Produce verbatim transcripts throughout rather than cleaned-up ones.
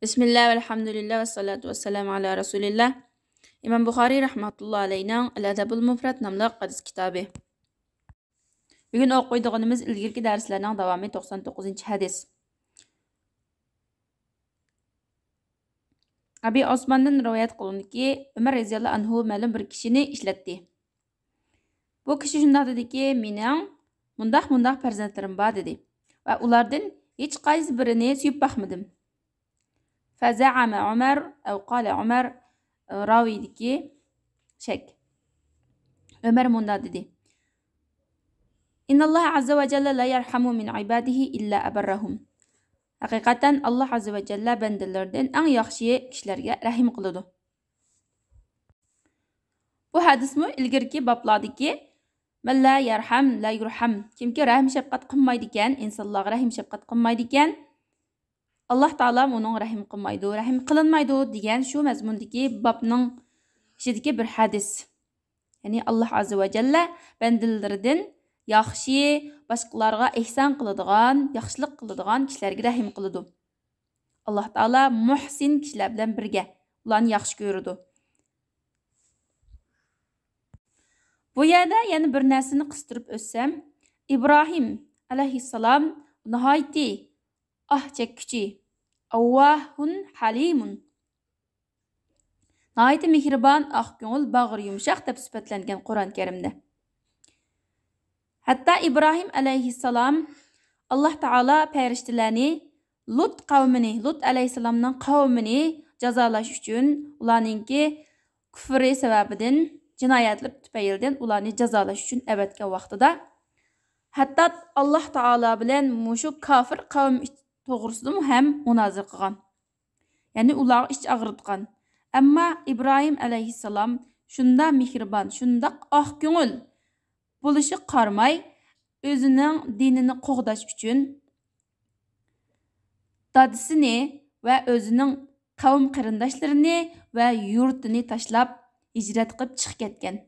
بىسمىللا، ۋەلھەمدۇلىللا، ۋەسسالاتۇ ۋەسسالامۇ ئالا رەسۇلىللا. ئىمام بۇخارىي رەھمەتۇللا ئەلەينىڭ ئەل ئەدەبۇل مۇفرەت ناملىق ھەدىس كىتابى. بۈگۈن ئوقۇيدىغىنىمىز ئىلگىرىكى دەرسلەرنىڭ داۋامى، توقسان توققۇزىنچى ھەدىس. ئەبى ئوسماندىن رىۋايەت قىلىنىدۇكى، ئۆمەر رەزىياللا ئەنھۇ مەلۇم بىر كىشىنى ئىشلەتتى. بۇ كىشى شۇنداق دېدىكى، مېنىڭ مۇنداق، مۇنداق پەرزەنتلىرىم بار، دېدى. ۋە ئۇلاردىن ھېچقايسى بىرىنى سۆيۈپ باقمىدىم. فزعم عمر أو قال عمر، راۋىدىكى شەك. ئۆمەر مۇنداق دېدى، إن الله عز وجل لا يرحم من عباده إلا أبرهم. ھەقىقەتەن، ئاللا ئەززە ۋە جەللە بەندىلىرىدىن ئەڭ ياخشى كىشىلەرگە رەھىم قىلىدۇ. بۇ ھەدىسمۇ ئىلگىرىكى بابلاردىكى، مەن لا يەرھەم، لا يۇرھەم، كىمكى رەھىم شەپقەت قىلمايدىكەن، ئىنسانلارغا رەھىم شەپقەت قىلمايدىكەن، ئاللا تائالا ئۇنىڭغا رەھىم قىلمايدۇ، رەھىم قىلىنمايدۇ دېگەن شۇ مەزمۇندىكى بابنىڭ ئىچىدىكى بىر ھەدىس. يەنى ئاللا ئەززە ۋە جەللە بەندىلىرىدىن ياخشى، باشقىلارغا ئېھسان قىلىدىغان، ياخشىلىق قىلىدىغان كىشىلەرگە رەھىم قىلىدۇ. ئاللا تائالا مۇھسىن كىشىلەر بىلەن بىرگە، ئۇلارنى ياخشى كۆرىدۇ. بۇ يەردە يەنە بىر نەرسىنى قىستۇرۇپ ئۆتسەم، ئىبراھىم ئەلەيھىسسالام ناھايىتى ئاھ چەككۈچى، ئەۋۋاھۇن ھەلىمۇن، ناھايىتى مېھرىبان، ئاق كۆڭۈل، باغرى يۇمشاق دەپ سۈپەتلەنگەن قۇرئان كەرىمدە. ھەتتا ئىبراھىم ئەلەيھىسسالام، ئاللا تائالا پەرىشتىلەرنى لۇت قەۋمىنى، لۇت ئەلەيھىسسالامنىڭ قەۋمىنى جازالاش ئۈچۈن، ئۇلارنىڭكى كۇفرى سەۋەبىدىن، جىنايەتلىرى تۈپەيلىدىن ئۇلارنى جازالاش ئۈچۈن ئەۋەتكەن ۋاقتىدا، ھەتتا ئاللا تائالا بىلەن مۇشۇ كافىر قەۋم توغرىسىدىمۇ ھەم مۇنازىرە قىلغان. يەنى ئۇلارغا ئىچ ئاغرىتقان. ئەمما ئىبراھىم ئەلەيھىسسالام شۇنداق مېھرىبان، شۇنداق ئاق كۆڭۈل بولۇشىغا قارىماي، ئۆزىنىڭ دىنىنى قوغداش ئۈچۈن دادىسىنى ۋە ئۆزىنىڭ قەۋم قېرىنداشلىرىنى ۋە يۇرتىنى تاشلاپ، ھىجرەت قىلىپ چىقىپ كەتكەن.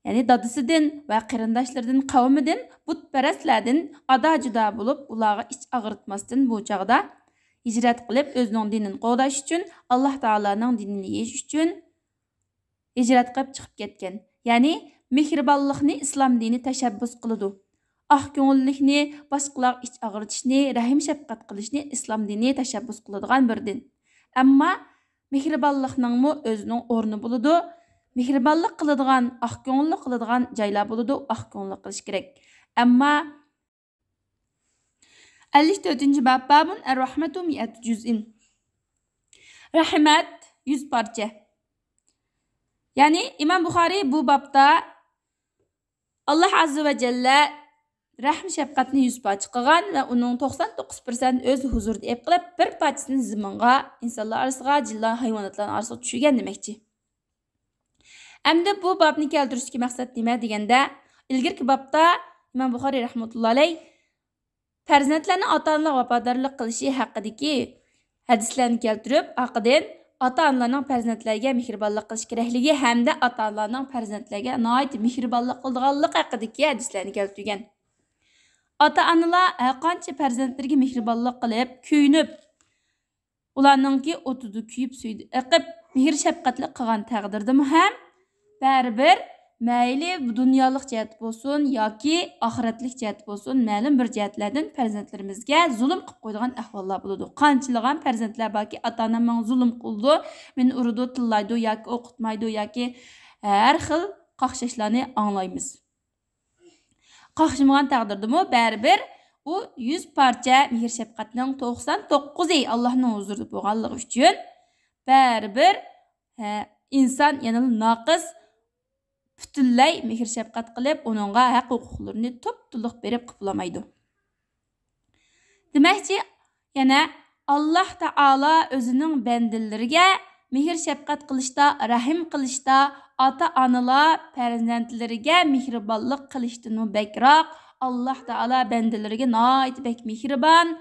يەنى دادىسىدىن ۋە قېرىنداشلىرىدىن، قەۋمىدىن، بۇتپەرەسلەردىن ئادا-جۇدا بولۇپ، ئۇلارغا ئىچ ئاغرىتماستىن، بۇ چاغدا ھىجرەت قىلىپ، ئۆزىنىڭ دىنىنى قوغداش ئۈچۈن، ئاللا تائالانىڭ دىنىنى يېيىش ئۈچۈن ھىجرەت قىلىپ چىقىپ كەتكەن. يەنى مېھرىبانلىقنى ئىسلام دىنى تەشەببۇس قىلىدۇ. ئاق كۆڭۈللۈكنى، باشقىلارغا ئىچ ئاغرىتىشنى، رەھىم شەپقەت قىلىشنى ئىسلام دىنى تەشەببۇس قىلىدىغان بىر دىن. ئەمما مېھرىبانلىقنىڭمۇ ئۆزىنىڭ ئورنى بولىدۇ. مېھرىبانلىق قىلىدىغان، ئاق كۆڭۈللۈك قىلىدىغان جايلار بولىدۇ، ئاق كۆڭۈللۈك قىلىش كېرەك. ئەمما ئەللىك تۆتىنچى باب، بابۇن ئەررەھمەتۇ مىئەتۇ جۇزئىن. رەھمەت يۈز پارچە. يەنى ئىمام بۇخارىي بۇ بابتا ئاللا ئەززە ۋە جەللە رەھىم شەپقەتنى يۈز پارچە قىلغان ۋە ئۇنىڭ توقسان توققۇز پىرسەنت ئۆز ھۇزۇرىدا ئېلىپ قېلىپ، بىر پارچىسىنى زېمىنغا، ئىنسانلار ئارىسىغا، جىنلار، ھايۋاناتلارنىڭ ئارىسىغا چۈشۈرگەن دېمەكچى. ئەمدى بۇ بابنى كەلتۈرۈشتىكى مەقسەت نېمە دېگەندە، ئىلگىرىكى بابتا ئىمام بۇخارىي رەھمەتۇللا ئەلەي پەرزەنتلەرنىڭ ئاتا-ئانىلارغا ۋاپادارلىق قىلىشى ھەققىدىكى ھەدىسلەرنى كەلتۈرۈپ، ئارقىدىن ئاتا-ئانىلارنىڭ پەرزەنتلەرگە مېھرىبانلىق قىلىش كېرەكلىكى ھەمدە ئاتا-ئانىلارنىڭ پەرزەنتلەرگە ناھايىتى مېھرىبانلىق قىلىدىغانلىقى ھەققىدىكى ھەدىسلەرنى كەلتۈرگەن. ئاتا-ئانىلار ھەرقانچە پەرزەنتلىرىگە مېھرىبانلىق قىلىپ، كۆيۈنۈپ، ئۇلارنىڭكى ئوتىدا كۆيۈپ، سۈيىدە ئېقىپ، مېھىر-شەپقەتلىك قىلغان تەقدىردىمۇ ھەم، بەرىبىر، مەيلى بۇ دۇنيالىق جەھەتتە بولسۇن ياكى ئاخىرەتلىك جەھەتتە بولسۇن، مەلۇم بىر جەھەتلەردىن پەرزەنتلىرىمىزگە زۇلۇم قىلىپ قويىدىغان ئەھۋاللار بولىدۇ. قانچىلىغان پەرزەنتلەر باركى، ئاتا-ئانام ماڭا زۇلۇم قىلىدۇ، مېنى ئۇرىدۇ، تىللايدۇ ياكى ئوقۇتمايدۇ ياكى ھەر خىل قاقشاشلارنى ئاڭلايمىز. قاقشىمىغان تەقدىردىمۇ بەرىبىر ئۇ يۈز پارچە مېھىر-شەپقەتنىڭ توقسان توققۇزى ئاللانىڭ ھۇزۇرىدا بولغانلىقى ئۈچۈن، بەرىبىر، ھە، ئىنسان يەنىلا ناقىس، پۈتۈنلەي مېھىر-شەپقەت قىلىپ، ئۇنىڭغا ھەق-ھوقۇقلىرىنى تۇپتۇلۇق بېرىپ قىپلىمايدۇ. دېمەكچى، يەنە ئاللا تائالا ئۆزىنىڭ بەندىلىرىگە مېھىر-شەپقەت قىلىشتا، رەھىم قىلىشتا، ئاتا-ئانىلار پەرزەنتلىرىگە مېھرىبانلىق قىلىشتىنمۇ بەكرەك، ئاللا تائالا بەندىلىرىگە ناھايىتى بەك مېھرىبان.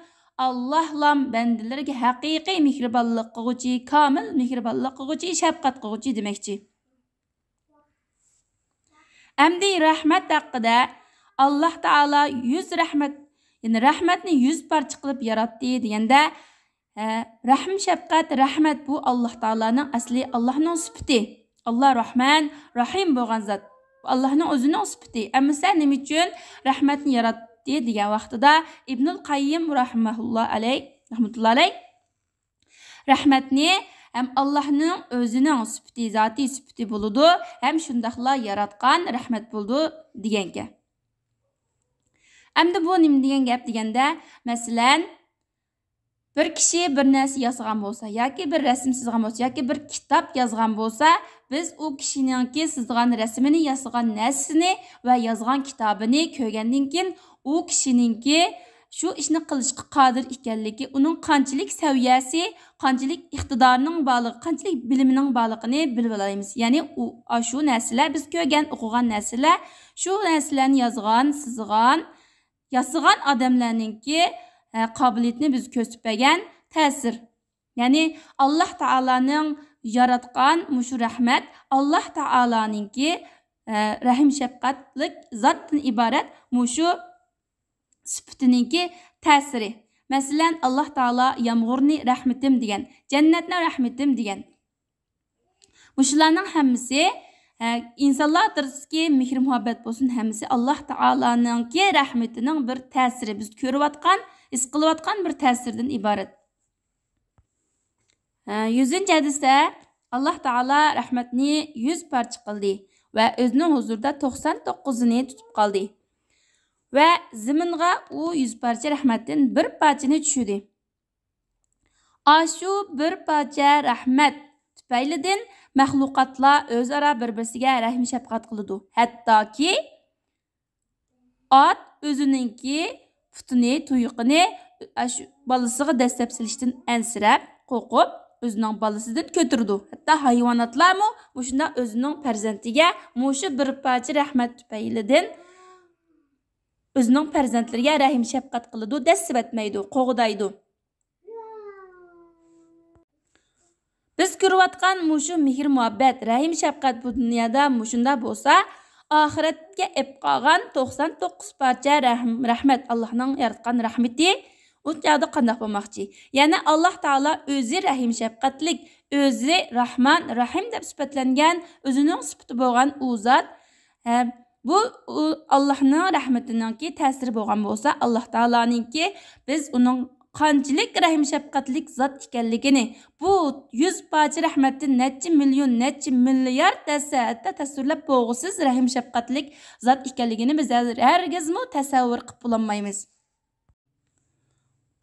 ئاللالام بەندىلىرىگە ھەقىقىي مېھرىبانلىق قىلغۇچى، كامىل مېھرىبانلىق قىلغۇچى، شەپقەت قىلغۇچى دېمەكچى. ئەمدى رەھمەت ھەققىدە، ئاللا تائالا يۈز رەھمەت، يەنى رەھمەتنى يۈز پارچە قىلىپ ياراتتى دېگەندە، ھە، رەھىم، شەپقەت، رەھمەت بۇ ئاللاھ تائالانىڭ ئەسلى، ئاللاھنىڭ سۈپىتى. ئاللاھ راھمان، راھىم بولغان زات. ئاللاھنىڭ ئۆزىنىڭ سۈپىتى. ئەمىسە نېمە ئۈچۈن رەھمەتنى ياراتتى دېگەن ۋاقتىدا ئىبنۇل قەييىم راھىمەھۇللاھ ئەلەي، رەھمەتۇللا ئەلەي، رەھمەتنى ھەم ئاللاھنىڭ ئۆزىنىڭ سۈپىتى، زاتىي سۈپىتى بولىدۇ، ھەم شۇنداقلا ياراتقان رەھمەت بولىدۇ دېگەنكەن. ئەمدى بۇ نېمە دېگەن گەپ دېگەندە، مەسىلەن، بىر كىشى بىر نەرسە ياسىغان بولسا ياكى بىر رەسىم سىزغان بولسا ياكى بىر كىتاب يازغان بولسا، بىز ئۇ كىشىنىڭكى سىزغان رەسىمىنى، ياسىغان نەرسىسىنى ۋە يازغان كىتابىنى كۆرگەندىن كېيىن، ئۇ كىشىنىڭكى شۇ ئىشنى قىلىشقا قادىر ئىكەنلىكى، ئۇنىڭ قانچىلىك سەۋىيەسى، قانچىلىك ئىقتىدارىنىڭ بارلىقى، قانچىلىك بىلىمىنىڭ بارلىقىنى بىلىۋالايمىز. يەنى ئۇ، ئاشۇ نەرسىلەر، بىز كۆرگەن، ئوقۇغان نەرسىلەر، شۇ نەرسىلەرنى يازغان، سىزغان، ياسىغان ئادەملەرنىڭكى، ئە، قابىلىيىتىنى بىز كۆرسىتىپ بەرگەن تەسىر. يەنى ئاللاھ تائالانىڭ ياراتقان مۇشۇ رەھمەت، ئاللاھ تائالانىڭكى، ئە، رەھىم شەپقەتلىك زاتتىن ئىبارەت مۇشۇ سۈپىتىنىڭكى تەسىرى. مەسىلەن، ئاللاھ تائالا يامغۇرنى رەھمىتىم دېگەن، جەننەتنى رەھمىتىم دېگەن. مۇشۇلارنىڭ ھەممىسى، ئە، ئىنسانلار ئوتتۇرىسىدىكى مېھىر-مۇھەببەت بولسۇن، ھەممىسى ئاللاھ تائالانىڭكى رەھمىتىنىڭ بىر تەسىرى، بىز كۆرۈۋاتقان، ھېس قىلىۋاتقان بىر تەسىردىن ئىبارەت. ھە، يۈزىنچى ھەدىستە ئاللاھ تائالا رەھمەتنى يۈز پارچە قىلدى ۋە ئۆزىنىڭ ھۇزۇرىدا توقسان توققۇزىنى تۇتۇپ قالدى. ۋە زېمىنغا ئۇ يۈز پارچە رەھمەتتىن بىر پارچىنى چۈشۈردى. ئاشۇ بىر پارچە رەھمەت تۈپەيلىدىن مەخلۇقاتلار ئۆزئارا بىر-بىرسىگە رەھىم-شەپقەت قىلىدۇ. ھەتتاكى ئات ئۆزىنىڭكى پۇتىنى، تۇيىقىنى، ئاشۇ بالىسىغا دەسسەپ سېلىشتىن ئەنسىرەپ، قورقۇپ، ئۆزىنىڭ بالىسىدىن كۆتۈرىدۇ. ھەتتا ھايۋاناتلارمۇ مۇشۇنداق ئۆزىنىڭ پەرزەنتىگە مۇشۇ بىر پارچە رەھمەت تۈپەيلىدىن ئۆزىنىڭ پەرزەنتلىرىگە رەھىم-شەپقەت قىلىدۇ، دەسسىۋەتمەيدۇ، قوغدايدۇ. بىز كۆرۈۋاتقان مۇشۇ مېھىر-مۇھەببەت، رەھىم-شەپقەت بۇ دۇنيادا مۇشۇنداق بولسا، ئاخىرەتكە ئېلىپ قالغان توقسان توققۇز پارچە رەھىم-، رەھمەت، ئاللاھنىڭ ياراتقان رەھمىتى ئۇ چاغدا قانداق بولماقچى؟ يەنى ئاللاھ تائالا ئۆزى رەھىم-شەپقەتلىك، ئۆزى راھمان، راھىم دەپ سۈپەتلەنگەن، ئۆزىنىڭ سۈپىتى بولغان ئۇ زات، ھە، بۇ، ئۇ، ئاللاھنىڭ رەھمىتىنىڭكى تەسىرى بولغان بولسا، ئاللاھ تائالانىڭكى، بىز ئۇنىڭ قانچىلىك رەھىم-شەپقەتلىك زات ئىكەنلىكىنى، بۇ يۈز پارچە رەھمەتتىن نەچچە مىليون، نەچچە مىليارد دەسسە، ھەتتا تەسۋىرلەپ بولغۇسىز رەھىم-شەپقەتلىك زات ئىكەنلىكىنى بىز ھەر-، ھەرگىزمۇ تەسەۋۋۇر قىلىپ بولالمايمىز.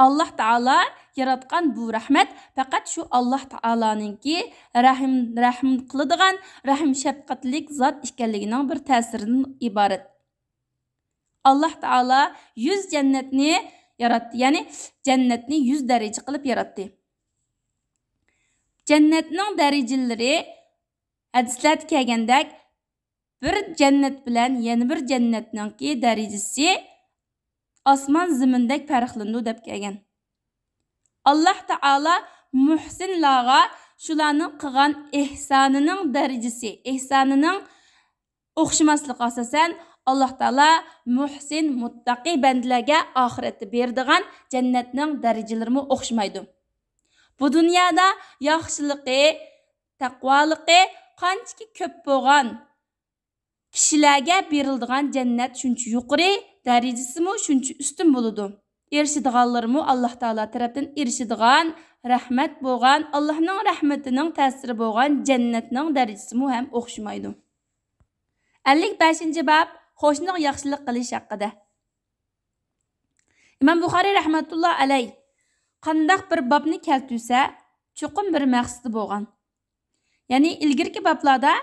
ئاللاھ تائالا ياراتقان بۇ رەھمەت پەقەت شۇ ئاللاھ تائالانىڭكى رەھىم، رەھىم قىلىدىغان، رەھىم شەپقەتلىك زات ئىكەنلىكىنىڭ بىر تەسىرىدىن ئىبارەت. ئاللاھ تائالا يۈز جەننەتنى ياراتتى، يەنى جەننەتنى يۈز دەرىجە قىلىپ ياراتتى. جەننەتنىڭ دەرىجىلىرى ھەدىسلەردە كەلگەندەك، بىر جەننەت بىلەن يەنە بىر جەننەتنىڭكى دەرىجىسى ئاسمان زېمىندەك پەرقلىنىدۇ دەپ كەلگەن. ئاللاھ تائالا مۇھسىنلارغا شۇلارنىڭ قىلغان ئېھسانىنىڭ دەرىجىسى، ئېھسانىنىڭ ئوخشىماسلىقى ئاساسەن، ئاللاھ تائالا مۇھسىن، مۇتتەقى بەندىلەرگە ئاخىرەتتە بېرىدىغان جەننەتنىڭ دەرىجىلىرىمۇ ئوخشىمايدۇ. بۇ دۇنيادا ياخشىلىقى، تەقۋالىقى قانچىكى كۆپ بولغان كىشىلەرگە بېرىلىدىغان جەننەت شۇنچە يۇقىرى، دەرىجىسىمۇ شۇنچە ئۈستۈن بولىدۇ. ئېرىشىدىغانلىرىمۇ ئاللاھ تائالا تەرەپتىن ئېرىشىدىغان رەھمەت بولغان، ئاللاھنىڭ رەھمىتىنىڭ تەسىرى بولغان جەننەتنىڭ دەرىجىسىمۇ ھەم ئوخشىمايدۇ. ئەللىك بەشىنچى باب، قوشنىغا ياخشىلىق قىلىش ھەققىدە. ئىمام بۇخارىي رەھمەتۇللا ئەلەي قانداق بىر بابنى كەلتۈرسە، چوقۇم بىر مەقسىتى بولغان. يەنى ئىلگىرىكى بابلاردا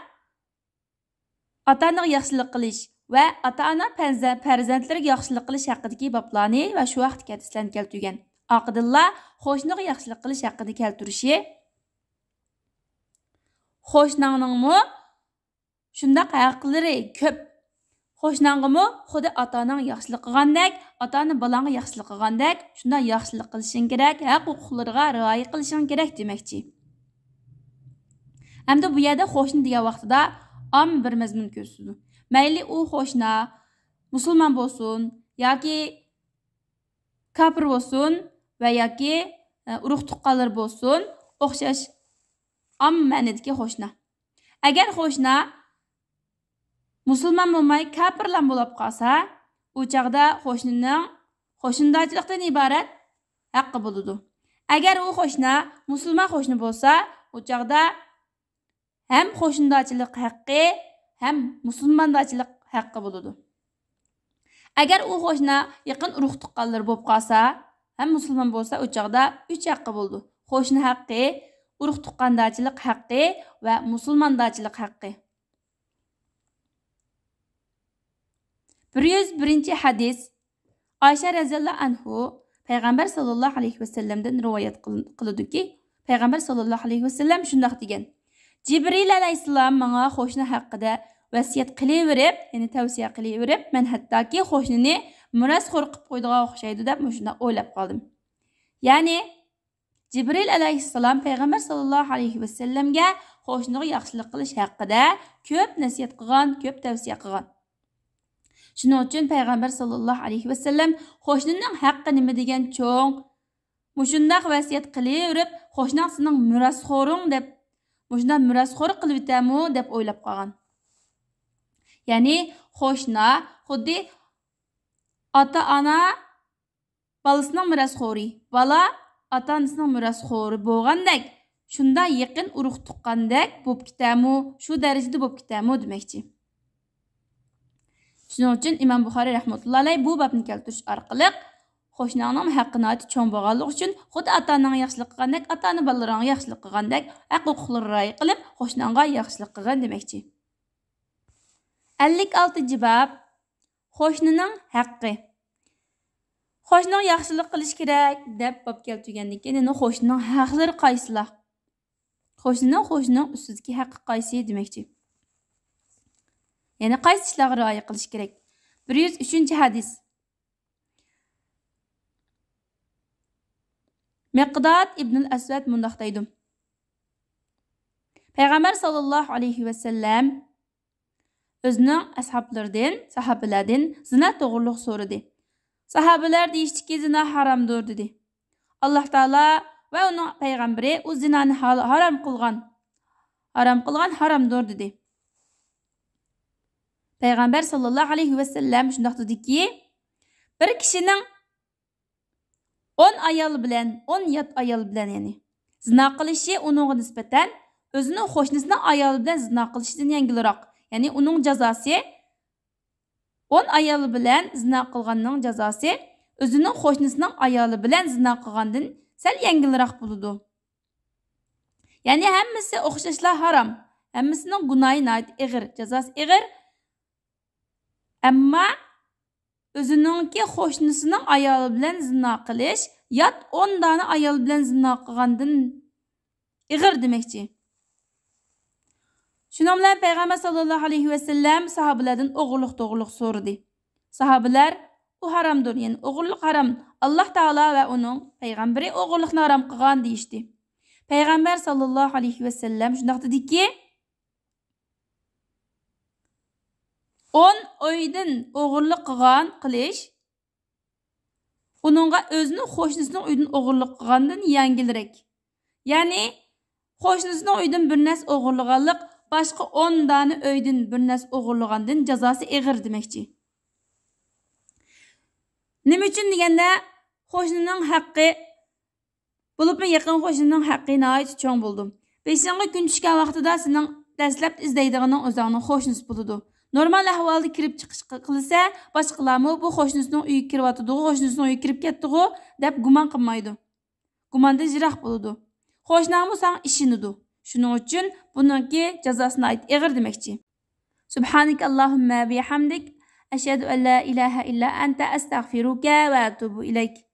ئاتا-ئانىغا ياخشىلىق قىلىش ۋە ئاتا-ئانا پەرزە-، پەرزەنتلىرىگە ياخشىلىق قىلىش ھەققىدىكى بابلارنى ۋە شۇ ھەقتىكى ھەدىسلەرنى كەلتۈرگەن. ئارقىدىنلا قوشنىغا ياخشىلىق قىلىش ھەققىدە كەلتۈرۈشى، قوشناڭنىڭمۇ شۇنداق ھەقلىرى كۆپ. قوشناڭغىمۇ خۇددى ئاتا-ئاناڭغا ياخشىلىق قىلغاندەك، ئاتا-ئانا بالاڭغا ياخشىلىق قىلغاندەك، شۇنداق ياخشىلىق قىلىشىڭ كېرەك، ھەق ھوقۇقلىرىغا رىئايە قىلىشىڭ كېرەك دېمەكچى. ئەمدى بۇ يەردە قوشنا دېگەن ۋاقتىدا ئام بىر مەزمۇن كۆرسىتىدۇ. مەيلى ئۇ قوشنا مۇسۇلمان بولسۇن ياكى كاپىر بولسۇن ۋە ياكى، ئە، ئۇرۇق تۇغقانلىرى بولسۇن، ئوخشاش ئام مەنىدىكى قوشنا. ئەگەر قوشنا مۇسۇلمان بولماي، كاپىرلام بولۇپ قالسا، ئۇ چاغدا قوشنىنىڭ قوشنىدارچىلىقتىن ئىبارەت ھەققى بولىدۇ. ئەگەر ئۇ قوشنا مۇسۇلمان قوشنا بولسا، ئۇ چاغدا ھەم قوشنىدارچىلىق ھەققى، ھەم مۇسۇلماندارچىلىق ھەققى بولىدۇ. ئەگەر ئۇ قوشنا يېقىن ئۇرۇق تۇغقانلىرى بولۇپ قالسا، ھەم مۇسۇلمان بولسا، ئۇ چاغدا ئۈچ ھەققى بولىدۇ. قوشنا ھەققى، ئۇرۇق تۇغقاندارچىلىق ھەققى ۋە مۇسۇلماندارچىلىق ھەققى. بىر يۈز بىرىنچى ھەدىس. ئائىشە رەزىياللاھۇ ئەنھۇ پەيغەمبەر ساللاللاھۇ ئەلەيھى ۋەسەللەمدىن رىۋايەت قىل-، قىلىدۇكى، پەيغەمبەر ساللاللاھۇ ئەلەيھى ۋەسەللەم شۇنداق دېگەن: جىبرىل ئەلەيھىسسالام ماڭا قوشنا ھەققىدە ۋەسىيەت قىلىۋېرىپ، يەنى تەۋسىيە قىلىۋېرىپ، مەن ھەتتاكى قوشنىنى مىراسخور قىلىپ قويىدىغان ئوخشايدۇ دەپ مۇشۇنداق ئويلاپ قالدىم. يەنى، جىبرىل ئەلەيھىسسالام پەيغەمبەر ساللاللاھۇ ئەلەيھى ۋەسەللەمگە قوشنىغا ياخشىلىق قىلىش ھەققىدە كۆپ نەسىھەت قىلغان، كۆپ تەۋسىيە قىلغان. شۇنىڭ ئۈچۈن پەيغەمبەر ساللاللاھۇ ئەلەيھى ۋەسەللەم قوشنىنىڭ ھەققى نېمە دېگەن چوڭ، مۇشۇنداق ۋەسىيەت قىلىۋېرىپ، قوشناڭ سېنىڭ مىراسخورۇڭ دەپ، مۇشۇنداق مىراسخور قىلىۋېتەمۇ دەپ ئويلاپ قالغان. يەنى قوشنا خۇددى ئاتا-ئانا بالىسىنىڭ مىراسخورى، بالا ئاتا-ئانىسىنىڭ مىراسخورى بولغاندەك، شۇنداق يېقىن ئۇرۇق تۇغقاندەك بولۇپ كېتەمۇ، شۇ دەرىجىدە بولۇپ كېتەمۇ دېمەكچى. شۇنىڭ ئۈچۈن ئىمام بۇخارىي رەھمەتۇللا ئەلەيھ بۇ بابنى كەلتۈرۈش ئارقىلىق، قوشناڭنىڭ ھەققى ناھايىتى چوڭ بولغانلىقى ئۈچۈن، خۇددى ئاتا-ئاناڭغا ياخشىلىق قىلغاندەك، ئاتا-ئانا بالىلىرىڭغا ياخشىلىق قىلغاندەك، ھەق ھوقۇقلىرىغا رىئايە قىلىپ، قوشناڭغا ياخشىلىق قىلغىن دېمەكچى. ئەللىك ئالتىنچى باب. قوشنىنىڭ ھەققى. قوشنىغا ياخشىلىق قىلىش كېرەك دەپ باب كەلتۈرگەندىن كېيىن، يەنە قوشنىنىڭ ھەقلىرى قايسىلار؟ قوشنىنىڭ، قوشنىنىڭ ئۈستىدىكى ھەققى قايسى دېمەكچى. يەنى قايسى ئىشلارغا رىئايە قىلىش كېرەك؟ بىر يۈز ئۈچىنچى ھەدىس. مىقداد ئىبنۇل ئەسۋەد مۇنداق دەيدۇ. پەيغەمبەر ساللاللاھۇ ئەلەيھى ۋەسەللەم ئۆزىنىڭ ئەسھابلىرىدىن، ساھابىلەردىن زىنا توغرۇلۇق سورىدى. ساھابىلەر دېيىشتىكى، زىنا ھارامدۇر، دېدى. ئاللاھ تائالا ۋە ئۇنىڭ پەيغەمبىرى ئۇ زىنانى ھال-، ھارام قىلغان. ھارام قىلغان ھارامدۇر، دېدى. پەيغەمبەر ساللاللاھۇ ئەلەيھى ۋەسەللەم شۇنداق دېدىكى، بىر كىشىنىڭ ئون ئايال بىلەن، ئون يات ئايال بىلەن، يەنى زىنا قىلىشى ئۇنىڭغا نىسبەتەن ئۆزىنىڭ قوشنىسىنىڭ ئايالى بىلەن زىنا قىلىشىدىن يەڭگىلراق. يەنى ئۇنىڭ جازاسى، ئون ئايال بىلەن زىنا قىلغاننىڭ جازاسى ئۆزىنىڭ قوشنىسىنىڭ ئايالى بىلەن زىنا قىلغاندىن سەل يەڭگىلراق بولىدۇ. يەنى ھەممىسى ئوخشاشلا ھارام. ھەممىسىنىڭ گۇناھى ناھايىتى ئېغىر، جازاسى ئېغىر. ئەمما ئۆزىنىڭكى قوشنىسىنىڭ ئايالى بىلەن زىنا قىلىش يات ئون دانە ئايال بىلەن زىنا قىلغاندىن ئېغىر دېمەكچى. شۇنىڭ بىلەن پەيغەمبەر ساللاللاھۇ ئەلەيھى ۋەسەللەم ساھابىلەردىن ئوغرىلىق توغرۇلۇق سورىدى. ساھابىلەر، ئۇ ھارامدۇر، يەنى ئوغرىلىق ھارام. ئاللاھ تائالا ۋە ئۇنىڭ پەيغەمبىرى ئوغرىلىقنى ھارام قىلغان، دېيىشتى. پەيغەمبەر ساللاللاھۇ ئەلەيھى ۋەسەللەم شۇنداق دېدىكى، ئون ئۆيدىن ئوغرىلىق قىلغان قىلىش ئۇنىڭغا ئۆزىنىڭ قوشنىسىنىڭ ئۆيىدىن ئوغرىلىق قىلغاندىن يەڭگىلرەك. يەنى، قوشنىسىنىڭ ئۆيىدىن بىر نەرسە ئوغرىلىغانلىق باشقا ئون دانە ئۆيدىن بىر نەرسە ئوغرىلىغاندىن جازاسى ئېغىر دېمەكچى. نېمە ئۈچۈن دېگەندە، قوشنىنىڭ ھەققى، بولۇپمۇ يېقىن قوشنىنىڭ ھەققى ناھايىتى چوڭ بولىدۇ. بېشىڭغا كۈن چۈشكەن ۋاقتىدا سېنىڭ دەسلەپتە ئىزدەيدىغىنىڭ ئۆزۈڭنىڭ قوشنىسى بولىدۇ. نورمال ئەھۋالدا كىرىپ چىقىش قىلسا، باشقىلارمۇ بۇ قوشنىسىنىڭ ئۆيىگە كىرىۋاتىدىغۇ، قوشنىسىنىڭ ئۆيىگە كىرىپ كەتتىغۇ دەپ گۇمان قىلمايدۇ. گۇماندىن يىراق بولىدۇ. قوشناڭمۇ ساڭا ئىشىنىدۇ. شۇنىڭ ئۈچۈن بۇنىڭكى جازاسى ناھايىتى ئېغىر دېمەكچى. سبحانك اللهم وبحمدك، أشهد أن لا إله إلا أنت، أستغفرك وأتوب إليك.